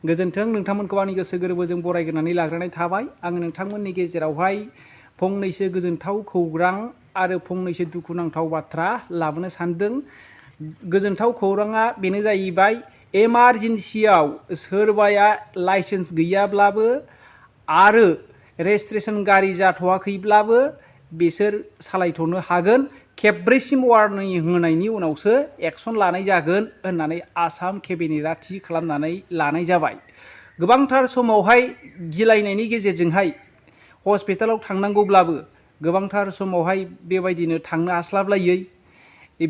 गोजोन्थों नोंथांमोनखौ आंनि गोसो गोरबोजों बरायग्रोनानै लाग्रोनाय थाबाय। आं नोंथांमोननि गेजेरावहाय फंनैसो गोजोनथाव खौरां आरो फंनैसो दुखुनांथाव बाथ्रा लाबोनो सानदों। गोजोनथाव खौराङा बेनो जाहैबाय एमारजेन्सियाव सोरबाया लाइसेन्स गैयाब्लाबो आरो रेजिस्ट्रेशन गारि जाथ'वाखैब्लाबो बिसोर सालायथ'नो हागोन। खेबब्रैसिम वार्निं होनायनि उनावसो एक्सन लानाय जागोन होननानै आसाम केबिनेटआ थि खालामनानै लानाय जाबाय। गोबांथार समावहाय गिलायनायनि गेजेरजोंहाय हस्पिटालाव थांनांगौब्लाबो गोबांथार समावहाय बेबायदिनो थांनो हास्लाबलायै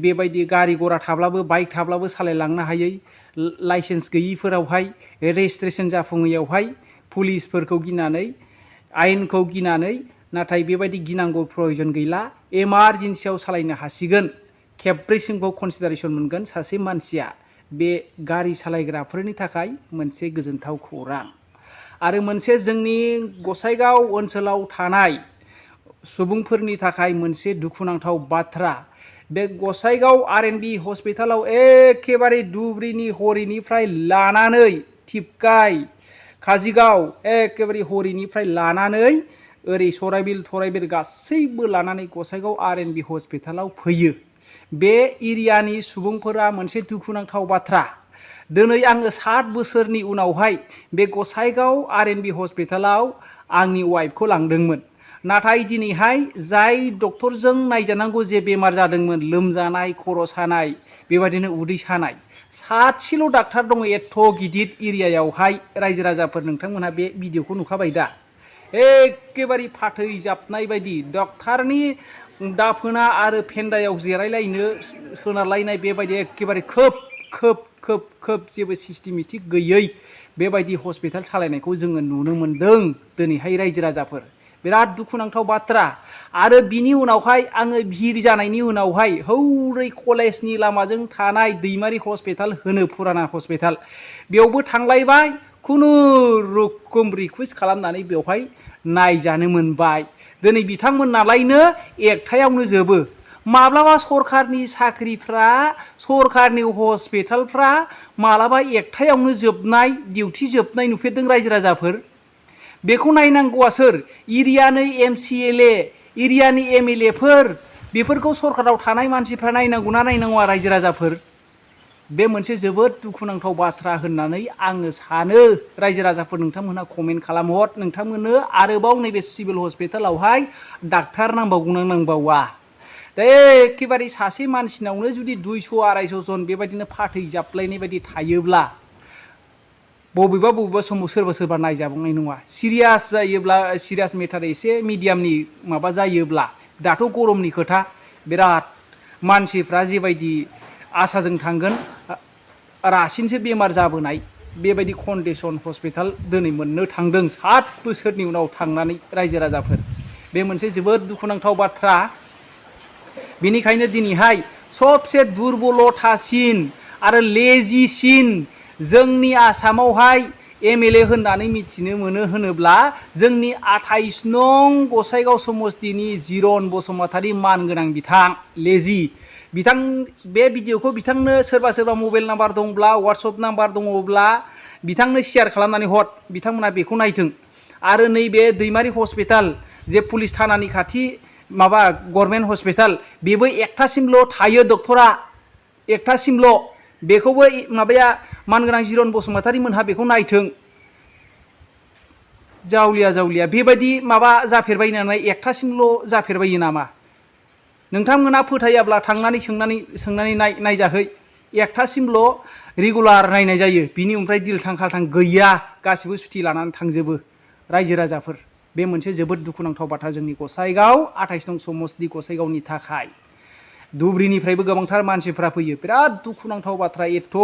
बेबायदि गारि गरा थाब्लाबो बाइक थाब्लाबो सालायलांनो हायै लाइसेन्स गैयिफोरावहाय रेजिस्ट्रेशन जाफुङैयावहाय पुलिसफोरखौ गिनानै आयेनखौ गिनानै नाथाय बेबायदि गिनांगौ प्रयजन गैला। एमारजेन्सियाव सालायनो हासिगोन। खेबब्रैसिमखौ कनसिडारेसन मोनगोन सासे मानसिया। बे गारि सालायग्राफोरनि थाखाय मोनसे गोजोनथाव खौरां आरो मोनसे जोंनि गसाइगाव ओनसोलाव थानाय सुबुंफोरनि थाखाय मोनसे दुखुनांथाव बाथ्रा। बे गसाइगाव आर.एन.बि. हस्पिटालाव एखेबारे धुब्रीनि हरिनिफ्राय लानानै थिपकाय काजिगाव एखेबारे हरिनिफ्राय लानानै ओरै सराइबिल गासैबो लानानै गसाइगाव आर.एन.बि. हस्पिटालाव फैयो। बे एरियानि सुबुंफोरा मोनसे दुखुनांथाव बाथ्रा। दिनै आङो 7 बोसोरनि उनावहाय बे गसाइगाव आर.एन.बि. हस्पिटालाव आंनि वाइफखौ लांदोंमोन। नाथाय दिनैहाय जाय डक्टरजों नायजानांगौ जे बेमार जादोंमोन लोमजानाय खर' सानाय बेबायदिनो उदै सानाय सासेल' डाक्टार दङ एथ' गिदिर एरियायावहाय। रायजो राजाफोर नोंथांमोनहा बे भिडिअखौ नुखाबाय दा। एखेबारे फाथै जाबनाय बायदि डक्टरनि दाफोना आरो फेन्दायाव जिरायलायनो सोनारलायनाय बेबायदि एखेबारे खोब जेबो सिस्टेमेटिक गैयै बेबायदि हस्पिटाल सालायनायखौ जोङो नुनो मोनदों दिनैहाय रायजो राजाफोर। बिराद दुखुनांथाव बाथ्रा। आरो बिनि उनावहाय आङो भिर जानायनि उनावहाय हौरै कलेजनि लामाजों थानाय दैमारि हस्पिटाल होनो फुराना हस्पिटाल बेयावबो थांलायबाय खुनुरुखुम रिकुवेस्ट खालामनानै बेवहाय नायजानो मोनबाय। दिनै बिथांमोनालायनो एकथायावनो जोबो। माब्लाबा सरकारनि साख्रिफ्रा सरकारनि हस्पिटालफ्रा मालाबा एकथायावनो जोबनाय डिउटि जोबनाय नुफेरदों रायजो राजाफोर? बेखौ नायनांगौआ सोर? एरियानि MCLA एरियानि MLA फोर बेफोरखौ सरकाराव थानाय मानसिफ्रा नायनांगौना नायनाङा रायजो राजाफोर? बे मोनसे जोबोद दुखुनांथाव बाथ्रा होननानै आङो सानो। रायजो राजाफोर नोंथांमोनहा कमेन्ट खालामहर। नोंथांमोननो आरोबाव नैबे सिभिल हस्पिटालावहाय डाक्टार नांबावगौना नांबावा? दा एखेबारे सासे मानसिनावनो जुदि 200-250 जन बेबायदिनो फाथै जाबलायनाय बायदि थायोब्ला बबेबा समाव सोरबा नायजाबावनाय नङा। सिरियास जायोब्ला सिरियास मेटार एसे मिडियामनि माबा जायोब्ला दाथ' गरमनि खोथा बिराद मानसिफ्रा जेबायदि आसाजों थांगोन रासिनसो बेमार जाबोनाय बेबायदि कन्डिसन हस्पिटाल दिनै मोननो थांदों 7 बोसोरनि उनाव थांनानै रायजो राजाफोर। बे मोनसे जोबोद दुखुनांथाव बाथ्रा। बेनिखायनो दिनैहाय सबसे दुरबलथासिन आरो लेजिसिन जोंनि आसामावहाय MLA होननानै मिथिनो मोनो होनोब्ला जोंनि 28 नं गसाइगाव समस्तिनि जिरन बसुमतारी मानगोनां बिथां लेजि बिथां। बे भिडिअखौ बिथांनो सोरबा मबाइल नाम्बार दंब्ला वाट्सएप नाम्बार दङब्ला बिथांनो शेयार खालामनानै हर। बिथांमोना बेखौ नायथों। आरो नैबे दैमारि हस्पिटाल जे पुलिस थानानि खाथि माबा गभर्नमेन्ट हस्पिटाल बेबो एकथासिमल' थायो डक्टरा एकथासिमल'। बेखौबो माबाया मानगोनां जिरन बसुमतारी मोनहा बेखौ नायथों। जावलिया बेबायदि माबा जाफेरबाय नालाय एकथासिमल' जाफेरबायो नामा? नोंथांमोना फोथायाब्ला थांनानै सोंनानै नायजाहै। एकथासिमल' रेगुलार नायनाय जायो। बिनि ओमफ्राय दिलथां खालथां गैया। गासिबो सुथि लानानै थांजोबो रायजो राजाफोर। बे मोनसे जोबोद दुखुनांथाव बाथ्रा जोंनि गसाइगाव 28 नं समस्ति गसाइगावनि थाखाय। धुब्रीनिफ्रायबो गोबांथार मानसिफ्रा फैयो। बिराद दुखुनांथाव बाथ्रा। एथ'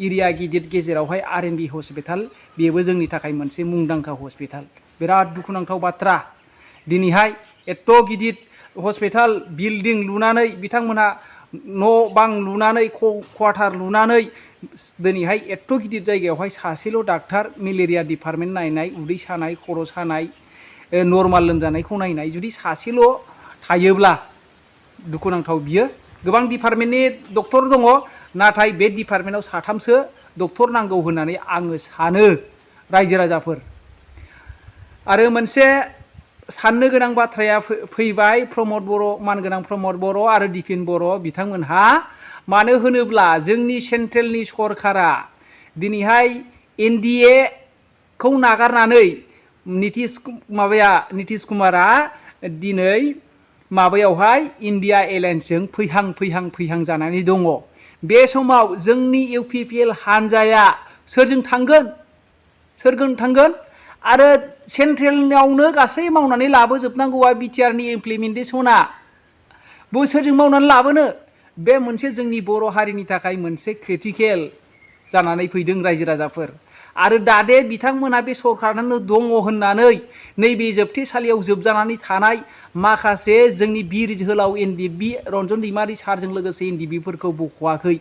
एरिया गिदिर गेजेरावहाय आर.एन.बि. हस्पिटाल बेबो जोंनि थाखाय मोनसे मुंदांखा हस्पिटाल। बिराद दुखुनांथाव बाथ्रा। दिनैहाय एथ' गिदिर हस्पिटाल बिल्डिं लुनानै बिथांमोनहा न' बां लुनानै क्वार्टार लुनानै दिनैहाय एथ' गिदिर जायगायावहाय सासेल' डाक्टार मेलेरिया डिपार्टमेन्ट नायनाय उदै सानाय खर' सानाय नर्माल लोमजानायखौ नायनाय जुदि सासेल' थायोब्ला दुखुनांथाव बियो। गोबां डिपार्टमेन्टनि डक्टर दङ नाथाय बे डिपार्टमेन्टआव 3सो डक्टर नांगौ होननानै आङो सानो। रायजो राजाफोर। आरो मोनसे साननो गोनां बाथ्राया फैबाय प्रमद बर', मानगोनां प्रमद बर' आरो दिपेन बर' बिथांमोनहा। मानो होनोब्ला जोंनि सेन्ट्रेलनि सरकारा दिनैहाय NDA खौ नागारनानै नितिश कुमारा दिनै माबायावहाय इन्डिया एलायन्सजों फैहां जानानै दङ। बे समाव जोंनि UPPL हानजाया सोरजों थांगोन आरो सेन्ट्रेलावनो गासै मावनानै लाबोजोबनांगौआ BTRनि इमप्लिमेन्टेसना सोरजों मावनानै लाबोनो? बे मोनसे जोंनि बर' हारिनि थाखाय मोनसे क्रिटिकेल जानानै फैदों रायजो राजाफोर। आरो दादे बिथांमोना बे सरकारानो दङ होननानै नैबे जोबथेसालियाव जोबजानानै थानाय माखासे जोंनि बिर जोहोलाव NDB रन्जन दैमारि सारजों लोगोसे NDBफोरखौ बख'वाखै।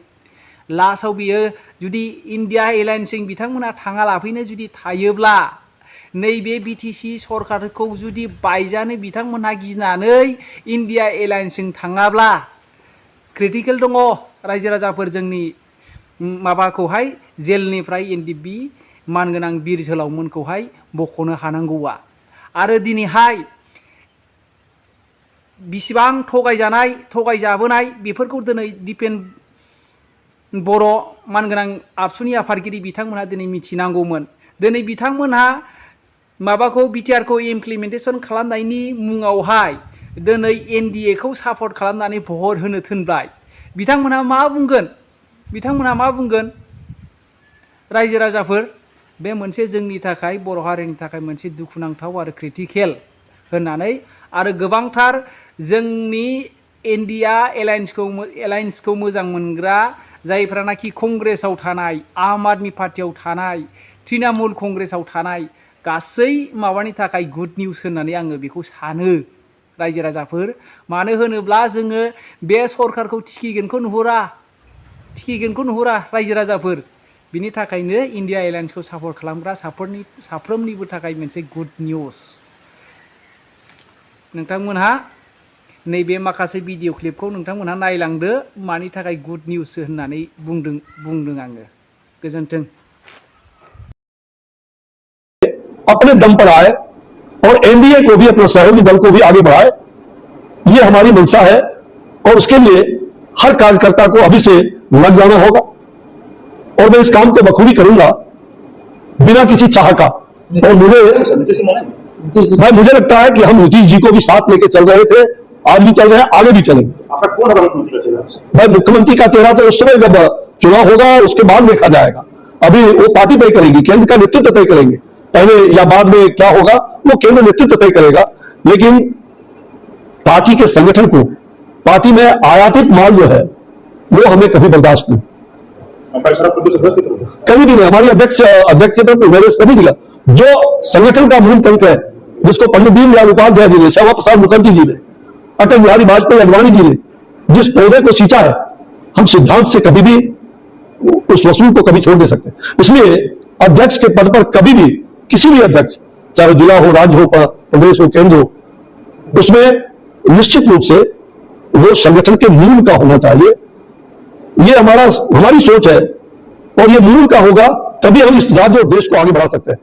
लास्टआव बियो जुदि इन्डिया एलायन्सजों बिथांमोना थाङा लाफैनो जुदि थायोब्ला नैबे BTC सरकारखौ जुदि बायजानो बिथांमोनहा गिनानै इन्डिया एलायन्सजों थाङाब्ला क्रिटिकेल दङ रायजो राजाफोर। जोंनि माबाखौहाय जेलनिफ्राय NDB मानगोनां बिर जोहोलावमोनखौहाय बख'नो हानांगौआ। आरो दिनैहाय बिसिबां थगायजाबोनाय बेफोरखौ दिनै दिपेन बर' मानगोनां आबसुनि आफादगिरि बिथांमोनहा दिनै मिथिनांगौमोन। दिनै बिथांमोनहा माबाखौ BTRखौ इमप्लिमेन्टेसन खालामनायनि मुङावहाय दिनै NDA खौ सापर्ट खालामनानै भट होनो थिनबाय। बिथांमोनहा मा बुंगोन रायजो राजाफोर? बे मोनसे जोंनि थाखाय बर' हारिनि थाखाय मोनसे दुखुनांथाव आरो क्रिटिकेल होननानै। आरो गोबांथार जोंनि इन्डिया एलायन्सखौ मोजां मोनग्रा जायफ्रानाखि कंग्रेसाव थानाय, आम आदमी पार्टियाव थानाय, तृणमूल कंग्रेसाव थानाय गासै माबानि थाखाय गुड निउस होननानै आङो बेखौ सानो रायजो राजाफोर। मानो होनोब्ला जोङो बे सरकारखौ थिखिगोनखौ नुहुरा रायजो राजाफोर। बिनि थाखायनो इन्डिया एलायन्सखौ सापर्ट खालामग्रा साफ्रोमनिबो थाखाय मोनसे गुड निउस। नोंथांमोनहा नैबे माखासे भिडिअ क्लिपखौ नोंथांमोनहा नायलांदो मानि थाखाय गुड निउस होननानै बुंदों आङो। गोजोन्थों। अपने दम पर आए और NDA को भी, अपने सहयोगी दल को भी आगे बढ़ाए, ये हमारी मंशा है। और उसके लिए हर कार्यकर्ता को अभी से लग जाना होगा और मैं इस काम को बखूबी करूंगा बिना किसी चाह का। और मुझे लगता है कि हम नीतीश जी को भी साथ लेके चल रहे थे, आज भी चल रहे हैं, आगे भी चलेंगे। भाई मुख्यमंत्री का चेहरा तो उस समय जब चुनाव होगा उसके बाद देखा जाएगा। अभी वो पार्टी तय करेगी, केंद्र का नेतृत्व तय करेंगे, पहले या बाद में क्या होगा वो केंद्र नेतृत्व तय करेगा। लेकिन पार्टी के संगठन को, पार्टी में आयातित माल जो है वो हमें कभी बर्दाश्त नहीं, कभी भी नहीं। हमारी अध्यक्ष तो मेरे सभी जिला जो संगठन का मूल तंत्र है, जिसको पंडित दीनदयाल उपाध्याय जी ने, श्यामा प्रसाद मुखर्जी जी ने, अटल बिहारी वाजपेयी अडवाणी जी ने जिस पौधे को सींचा है, हम सिद्धांत से कभी भी उस वसूल को कभी छोड़ दे सकते। इसलिए अध्यक्ष के पद पर कभी भी किसी भी अध्यक्ष, चाहे जिला हो, राज्य हो, प्रदेश हो, केंद्र हो, उसमें निश्चित रूप से वो संगठन के मूल का होना चाहिए। ये हमारी सोच है और ये मूल का होगा, तभी हम इस राज्य और देश को आगे बढ़ा सकते हैं।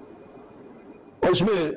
और इसमें